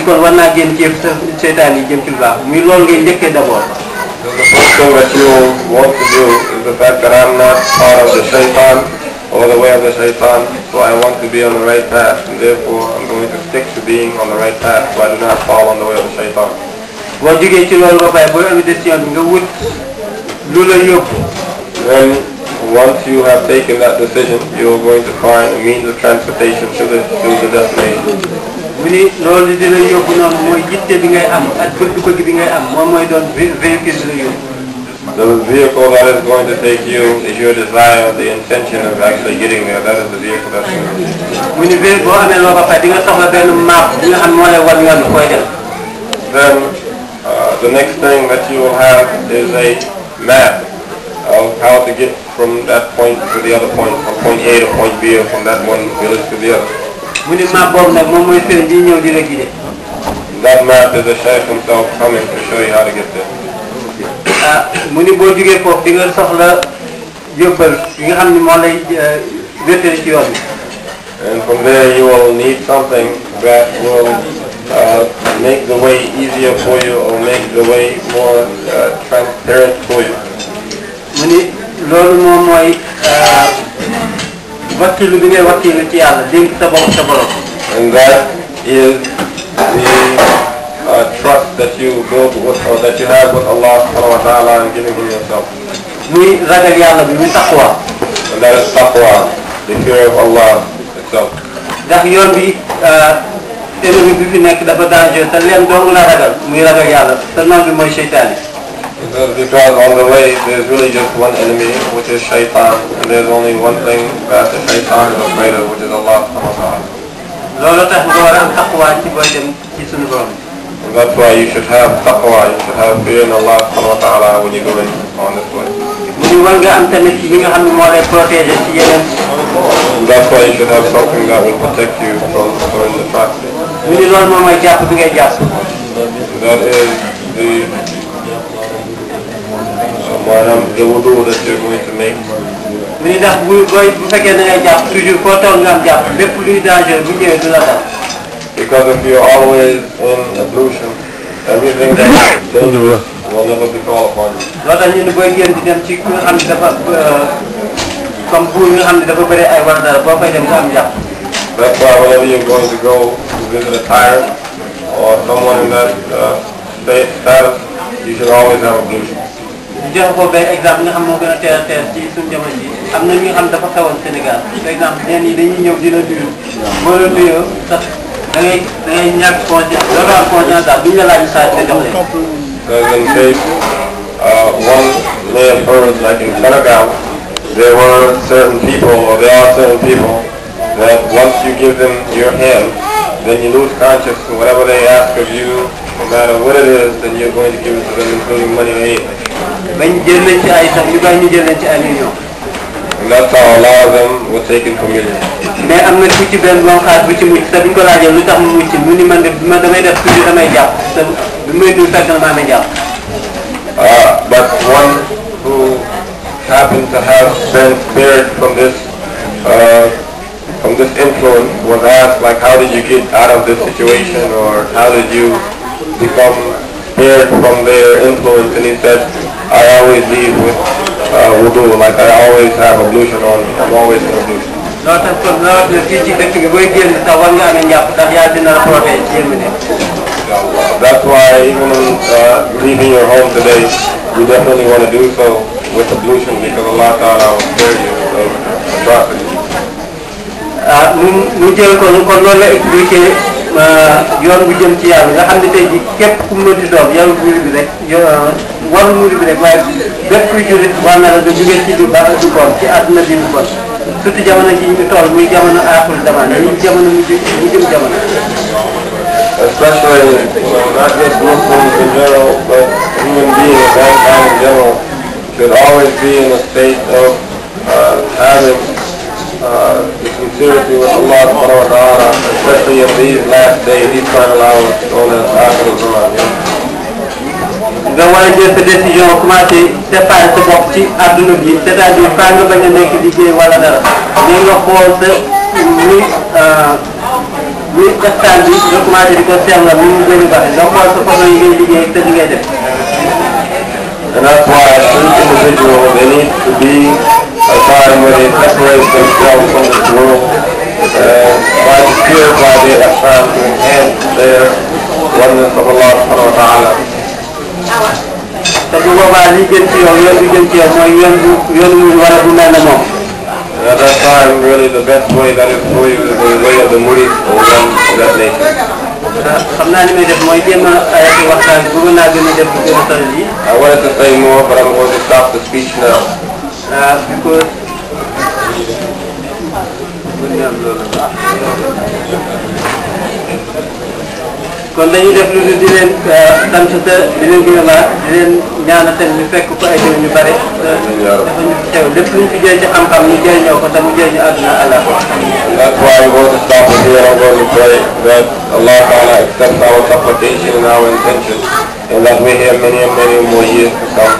kon war naa génn ci seytaan yi jëm ci lu baax muy loolu ngay njëkkee d'abord. So the first thing that you want to do is the fact that I'm not part of the shaitan or the way of the shaitan, so I want to be on the right path, and therefore I'm going to stick to being on the right path, so I do not fall on the way of the shaitan. boo jógee ci loolu ba pare boo amee décision bi nga wut lu la yóbbu. Then once you have taken that decision, you are going to find a means of transportation to the destination. mu ni loolu dina yóbbu noonu mooy yitte bi ngay am ak bëgg-bëgg bi ngay am moom mooy doon véhicule bi la yóbbu. The vehicle that is going to take you is your desire, the intention of actually getting there. That is the vehicle that's going to take you. mu ni boo amee loo ba pare di nga soxla benn map bi nga xam moo lay wan yoon koy def. Then the next thing that you will have is a map of how to get from that point to the other point, from point A to point B, or from that one village to the other. mu ni map boobu nag moom mooy sëriñ bi ñëw di la guider. That map is the Shaykh himself coming to show you how to get there. mu ni boo jógee foofu di nga soxla yóbbal yi nga xam ni moo lay wéttali ci yoon bi. And from there you will need something that will make the way easier for you or make the way more transparent for you. mu ni loolu moom mooy wakkilu bi ngay wakkilu ci yàlla dénk sa bopp sa borom. And that is the trust that you build with, or that you have with Allah subhanahu wa ta'ala, and giving Him yourself. muy ragal yàlla bi muy taqwa. And that is taqwa, the fear of Allah itself. ndax yoon bi ennemi bi fi nekk dafa danger te leen dong la ragal muy ragal yàlla te noon bi mooy seytaan yi. Because on the way there's really just one enemy, which is shaitan, and there's only one thing that the shaitan is afraid of, which is Allah subhanahu wa ta'ala. loolu tax nga war a am taqwa ci booy dem ci sunu borom. And that's why you should have taqwa, you should have fear in Allah subhanahu wa ta'ala when you go in on this way. mu ni war nga am tamit li nga xam ne moo lay protéger ci yeneen. And that's why you should have something that will protect you from the trap. mu ni loolu moom mooy jàpp bi ngay jàpp. That is the wudu that you're going to make. mu ni ndax bu fekkee da ngay jàpp toujours foo toog nga am jàpp lépp luy danger bu ñëwee du la dal. Because if you're always in ablution, everything that is dangerous will never be called upon you. loolu tax ñu ne booy génn di dem ci ki nga xam ne dafa comme buur nga xam ne dafa bëri ay war dara boo fay dem nga am jàpp. That's why whenever you're going to go to visit a tyrant or someone in that status, you should always have ablution. ñu joxe ko benn exemple nga xam moo gën a teel ci suñu jamono ji am na ñi nga xam dafa xewoon Sénégal par exemple ñenn ñi dañuy ñëw di la nuyu boo la nuyoo sax da ngay ñàkk conscience loolu am conscience daal duñ la laaj saa te jox leen. Because in case one may have heard, like in Senegal, there were certain people, or there are certain people, that once you give them your hand, then you lose conscience, and whatever they ask of you, no matter what it is, then you're going to give it to them, including money or anything. bañ jël nañ ci ay sax ñu bàyyi ñu jël nañ ci ay millions. And that's how a lot of them were taken for millions. mais am na ku ci benn bon xaar bu ci mucc te buñ ko laajee lu tax mu mucc mu ni man de damay def toujours damay jàpp te bu may dul fekk na maa ngi jàpp. But one who happened to have been spared from this influence was asked, like, how did you get out of this situation, or how did you become spared from their influence? And he said, I always leave with wudu, like I always have ablution on me. I'm always in ablution. loolu tax kon loolu fii ci dëkk bi booy génn sax war nga amee njàpp ndax yàlla dina la protéger ci yéen That's why even leaving your home today, you definitely want to do so with ablution, because Allah Ta'ala will spare you of atrocity. mu jël ko loolu la expliqué yoon bu jëm ci yàlla nga xam ne tey jii képp ku mu di doon yow murid bi rek warul murid bi rek waaye bépp kuy jullit war na la nga jógee ci du baax du bon ci àdduna bi du bon surtout jamono ji ñu toll muy jamono aaxul zaman muy jamono mu jëm jamono. Especially, not just Muslims in general, but human beings, mankind in general, should always be in a state of having the sincerity with Allah subhanahu wa ta'ala, especially in these last days, these final hours, known as Akhirul Zaman. nga war a jël sa décision commencé séparer sa bopp ci adduna bi c'est-à-dire faa nga bañ a nekk liggéey wala dara mais nga xool sa muy muy instant bi nga commencé di ko seetlu ni mu gën a baax nga xool sa façon yi ngay liggéey te li ngay def. And that's why each individual, they need to be a time where they separate themselves from this world and try to purify their ihsan to enhance their oneness of Allah subhanahu wa ta'ala. te bu boobaa li gën ci yow yoon bi gën ci yow mooy yoon wu wala bu mel ne moom. At that time, really the best way that is for you is the way of the murid or one of that nature. xam naa li may def mooy jéem a ayati waxtaan bëgg naa gën a def lu gën a sori lii. I wanted to say more, but I'm going to stop the speech now. Because kon dañuy def lu di leen sant te di leen gën a baax di leen ñaanal tamit ñu fekk ko ay jëw ñu bare dafa ñu teew lépp luñ fi jël ci xam-xam ñu jëriñoo ko te mu jëriñu àdduna àlla. That's why I'm going to stop it here. I'm going to pray that Allah Ta'ala accepts our supplication and our intention, and that we have many and many more years to come,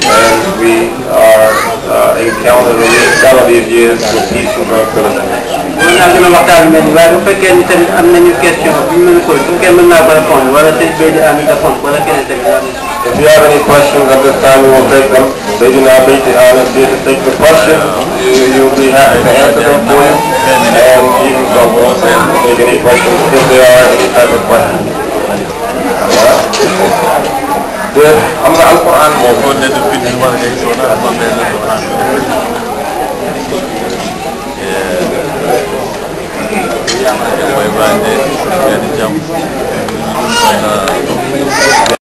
and we are encountering some of these years with peace and tranquility. mën naa gën a waxtaan mel ni waaye bu fekkee ni tamit am nañu question bu ñu mën ko bu fekkee mën naa ko répondre wala sëñ bi di am répondre wala keneen tamit. If you have any questions at this time, we will take them. They do not make the honest here to take the questions. You will be happy to answer them for you. And even so, we'll take any questions if there are any type of questions. I'm not Al-Quran.